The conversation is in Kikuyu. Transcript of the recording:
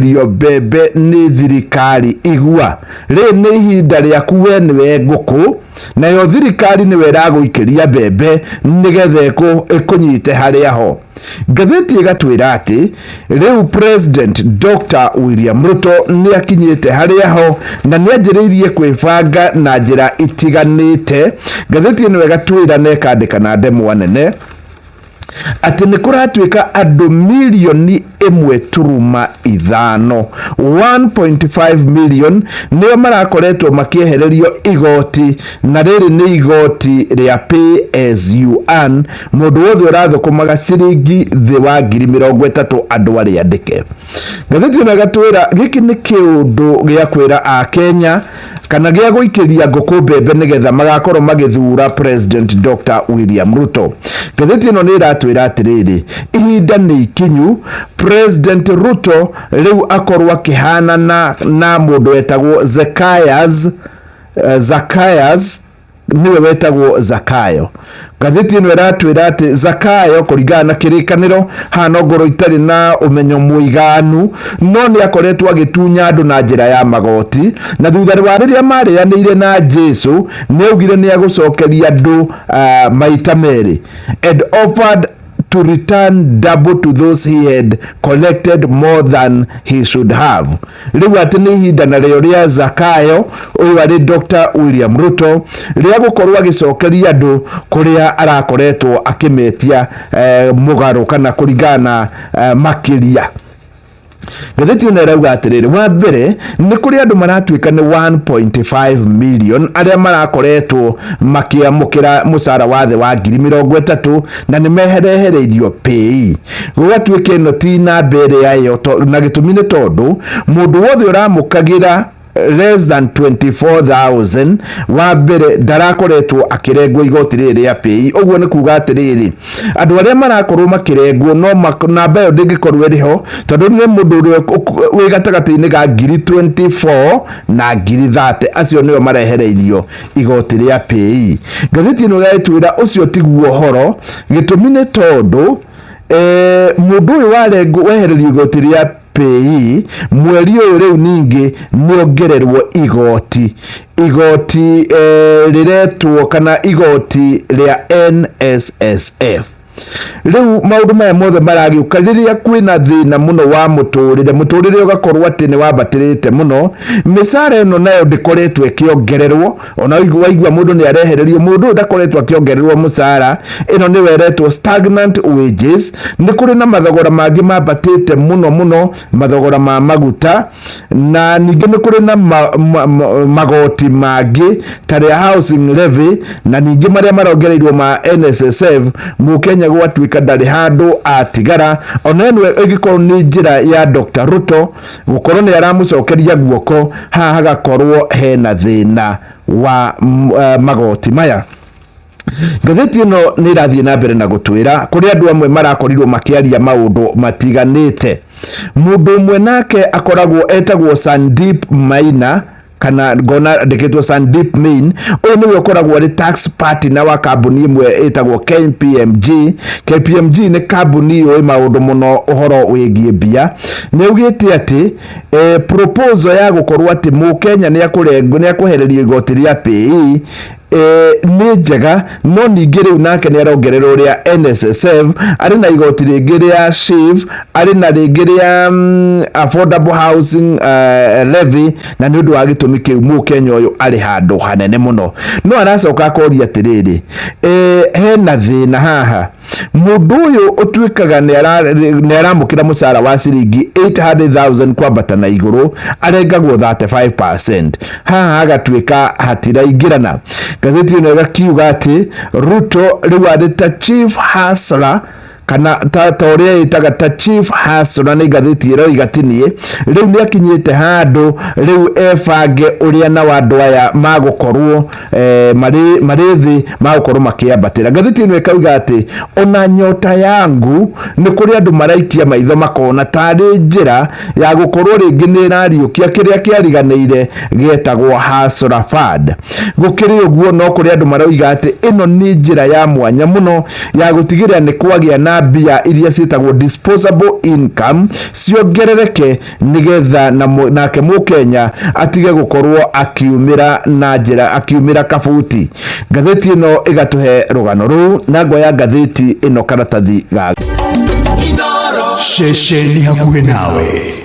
Gũikĩrio mbembe nĩ thirikari igua rĩrĩ nĩ ihinda rĩaku we nĩwe ngũkũ nayo thirikari nĩwe ĩragũikĩria mbembe nĩgetha ĩkũnyite harĩa ho. Ngathĩti ĩgatwĩra atĩ rĩu President Dr. William Ruto nĩ akinyĩte harĩa ho na nĩ anjĩrĩirie kwĩbanga na njĩra itiganĩte. Ngathĩti ĩno ĩgatwĩra na ĩkandĩka na ndemwa nene atĩ nĩ kũratuĩka andũ mirioni 1.5, 1.5 million, nĩo marakoretwo makĩehererio igoti, na rĩrĩ nĩ igoti rĩa pay as you earn, mũndũ wothe ũrathũkũmaga ciringi thĩ wa 30,000, andũ arĩa andĩke. Ngathĩti ĩno ĩgatwĩra gĩkĩ nĩ kĩũndũ gĩa kwĩra Akenya kana gĩa gũikĩria ngũkũ mbembe nĩgetha magakorwo magĩthura President Dr. William Ruto. Ngathĩti ĩno nĩ ĩratwĩra atĩrĩrĩ, ihinda nĩ ikinyu President Ruto rĩu akorwo akĩhanana na mũndũ wetagwo Zacchaeus, Zacchaeus nĩwe wetagwo Zakayo. Ngathĩti ĩno ĩratwĩra atĩ Zakayo, kũringana na kĩrĩkanĩro, haha no ngorwo itarĩ na ũmenyo mũiganu, no nĩ akoretwo agĩtunya andũ na njĩra ya magoti, na thutha wa rĩrĩa marĩanĩire na Jesu nĩ augire nĩ agũcokeria andũ maita merĩ, and offered to return double to those he had collected more than he should have. Rĩu atĩ nĩ ihinda narĩo rĩa Zakayo ũyũ arĩ Dr. William Ruto rĩa gũkorwo agĩcokeria andũ kũrĩa arakoretwo akĩmetia mũgarũ kana kũringana na makĩria. Ngathĩti ĩno ĩrauga atĩrĩrĩ, wa mbere nĩ kũrĩ andũ maratuĩka nĩ 1.5 million arĩa marakoretwo makĩamũkĩra mũcara wa thĩ wa 30,000 na nĩ meherehereirio PAYE. Gũgatuĩka ĩno ti namba ĩrĩa yo, na gĩtũmi nĩ tondũ mũndũ wothe ũramũkagĩra less than 24,000, wa mbere ndarakoretwo akĩrengwo igoti rĩrĩ rĩa PAYE. Ũguo nĩ kuga atĩrĩrĩ, andũ arĩa marakorwo makĩrengwo no namba ĩyo ndĩngĩkorwo ĩrĩ ho, tondũ nĩ mũndũ ũrĩa wĩ gatagatĩ-inĩ ga 24,000 na 30,000, acio nĩo marehereirio igoti rĩa PAYE. Ngathĩti ĩno ĩratwĩra ũcio tiguo ũhoro. Gĩtũmi nĩ tondũ mũndũ ũyũ warengwo, wehererio igoti rĩa PAYE mweri ũyũ, rĩu ningĩ nĩongererwo igoti rĩretwo kana igoti rĩa NSSF. Rĩu maũndũ maya mothe maragĩũka rĩrĩa kwĩna thĩna mũno wa mũtũrĩre, mũtũrĩre ũgakorwo atĩ nĩ wambatĩrĩte mũno, mĩcara ĩno nayo ndĩkoretwo ĩkĩongererwo. Ona waigua mũndũ nĩ arehererio, mũndũ ũyũ ndakoretwo akĩongererwo mũcara. Ĩno nĩyo ĩretwo stagnant wages. Nĩ kũrĩ na mathogora mangĩ mambatĩte mũno mũno, mathogora ma maguta, na ningĩ nĩ kũrĩ na magoti mangĩ ta rĩa housing levy, na ningĩ marĩa marongereirwo ma NSSF. Mũkenya gwatuĩka ndarĩ handũ atigara. Ona ĩno ĩngĩkorwo nĩ njĩra ya Dr. Ruto gũkorwo nĩ aramũcokeria guoko, haha hagakorwo hena thĩna wa magoti maya. Ngathĩti ĩno nĩ ĩrathiĩ na mbere na gũtwĩra kũrĩ andũ amwe marakorirwo makĩaria maũndũ matiganĩte. Mũndũ ũmwe nake akoragwo etagwo Sandeep Maina, kana ngona andĩkĩtwo Sandeep Main. Ũyũ nĩwe ũkoragwo arĩ tax partner wa kambuni ĩmwe ĩtagwo KPMG. KPMG nĩ kambuni yũĩ maũndũ mũno ũhoro wĩgiĩ mbia. Nĩ augĩte atĩ proposal ya gũkorwo atĩ mũkenya nĩ akũhererio igoti rĩa PAYE nĩ njega, no ningĩ rĩu nake nĩ arongererwo rĩa NSSF, arĩ na igoti rĩngĩ rĩa SHIF, arĩ na rĩngĩ rĩa affordable housing levy, na nĩ ũndũ wa gĩtũmi kĩu mũkenya ũyũ arĩ handũ hanene mũno. No aracoka akoria atĩrĩrĩ, hena thĩna haha. Mũndũ ũyũ ũtuĩkaga nĩ aramũkĩra mũcara wa ciringi 800,000 kwambata na igũrũ arengagwo 35%. Haha hagatuĩka hatiraingĩrana. Ngathĩti ĩno ĩgakiuga atĩ Ruto rĩu arĩ ta chief hustler, kana ta ũrĩa ĩtaga ta chief hustler, nĩ ngathĩti ĩroiga ti niĩ, rĩu nĩ akinyĩte handũ rĩu ebange ũrĩa nao andũ aya magũkorwo marĩ thĩ magũkorwo makĩambatĩra. Ngathĩti ĩno ĩkauga atĩ ona nyota yangu nĩ kũrĩ andũ maraikia maitho makona tarĩ njĩra ya gũkorwo rĩngĩ nĩ ĩrariũkia kĩrĩa kĩariganĩire gĩetagwo Hustler Fund. Gũkĩrĩ ũguo, no kũrĩ andũ maroiga atĩ ĩno nĩ njĩra ya mwanya mũno ya gũtigĩrĩra nĩ kwagĩa na Kana mbia iria ciĩtagwo disposable income ciongerereke nĩgetha nake mũkenya atige gũkorwo akiumĩra na njĩra akiumĩra kabuti. Ngathĩti ĩno ĩgatũhe rũgano rũu na ngoya ngathĩti ĩno karatathi ga Ceceni hakuhĩ nawe.